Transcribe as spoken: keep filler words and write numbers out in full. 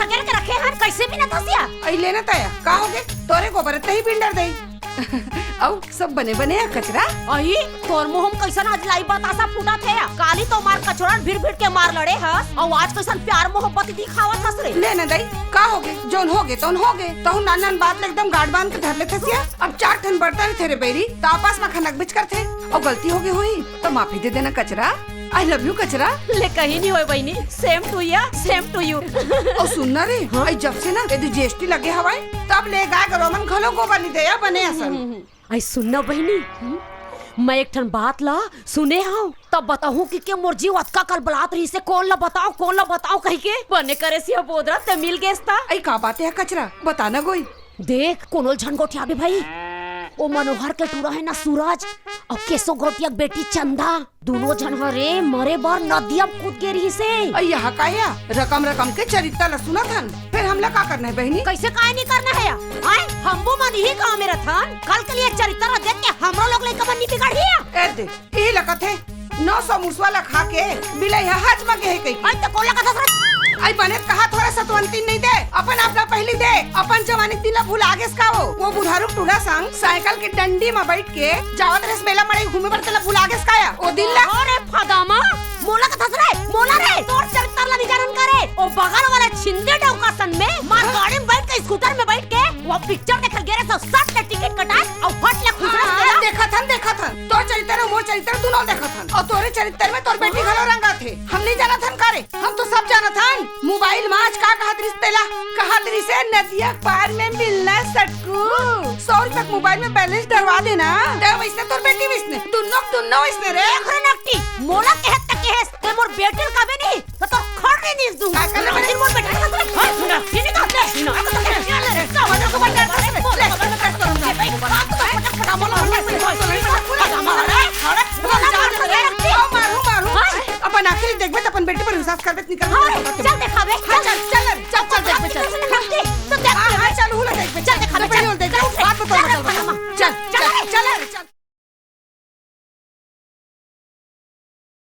करके रखे हन, कइसे बिनत हस या? अई ले ना तया, का होगे? तोरे गोबर तही बिंडर दे। अउ सब बने बने हे कचरा? अई, तोर मुंह म कइसन अजलाई बतासा फूटत हे या? काली तो मार कचरा भिड़ भिड़ के मार लड़े हस, अउ आज कइसन प्यार मोहब्बत दिखावत हस रे? ले ना दई, का होगे? जउन होगे तउन होगे। तहूं नान नान बात ले एकदम गांठ बांध के धर लेथस या। अब चार ठन बरतन रथे रे बइरी, त आपस म खनकबेच करथे। अउ गलती होगे होही त माफी दे देना कचरा। I love you कचरा। ले, कहीं नहीं होय बहिनी, same to you, same to you। अउ सुन ना रे, हाँ? अई जब से ना एदे जीएसटी लगे हवय, तब ले गाय गरु मन घलो गोबर नइ देय बने असन। अई सुन ना बहिनी, मैं एक ठन बात ला सुने हंव, तब बताहूं कि के मोर जीव अतका कलबलात रहिसे, कोन ला बतांव, कोन ला बतांव कहिके। बने करेस या बोदरा, ते मिल गेस त। अई का बात हे कचरा, बता ना गोई। देख, कोनो ल झन गोठियाबे भई। ओ मनोहर के टूरा हे ना सूरज, अउ केसो गौटिया के बेटी चंदा, दूनों झन ह रे मरे बर नदिया म कूद गे रिहिसे। अइया हा का या? रकम रकम के चरित्तर ल सुनत हन, फेर हमला का करना हे बहिनी? कइसे काय नइ करना हे या? आय, हमू मन इही गांव म रथन, कल के लिए चरित्तर ल देख के हमरो लोग लइका मन नइ बिगड़ही या? ए दे, इही ल कथे, नौ सौ मुसवा ला खा के बिलई ह हज म गे हे कहिके। अई त कोन ला कथस रे? अई बने त कहा थोरे सतवंती नइ दे, अपन आप ला पहिली दे, अपन जवानी दिन ला भुला गेस का वो? वो बुढ़ारू टूरा संग साइकिल के डंडी म बइठ के जावत रेहेस मेला मड़ई घूमे बर, तेला भुला गेस का या? ओ दिन ला? अरे फदामा, मोला कथस रे, मोला रे, तोर चरित्तर ला नइ जानन का रे? ओ बगल वाला छिंदे डौका सन में मार गाड़ी म बइठ के, स्कूटर म बइठ के वो पिक्चर देखल गे रेहेस, सट ले टिकट कटाय अउ फट ले खुसरस हाँ, तेला। देखत हन, देखत हन। तोर चरित्तर अउ मोर चरित्तर दूनों देखत हन। अउ तोरे चरित्तर म तोर बेटी घलो रंगत हे। हम नइ जानत हन का रे? हम तो सब जानत हन। मोबाइल म आज का कहत रिहिस तेला? कहत रिहिसे नदिया पार म मिलना सटकू। सौ रुपया के मोबाइल म बैलेंस डरवा देना। ते वइसने तोर बेटी वइसने। दूनों के दूनों वइसने रे। अरे नकटी, मोला कहत तक कहेस, ते मोर बेटी ल कबे नहीं। त तोर खड़री नीस दूं। का करना बे? फिर मोर बेटा के साथ। हाँ, सुना। ये नहीं तो ले। सुना। अब तो ले। ले, ले। का वजह को बता दे। ले, ले, ले, ले, ले। अब तो फटाफट बोलो। अरे, अरे, बोलो, बोलो, बोलो। मारू, मारू। हाँ। अपन आखिरी देखबे त अपन बेटी पर विश्वास करबे त निकल। हाँ, चल देखाबे। हाँ, चल।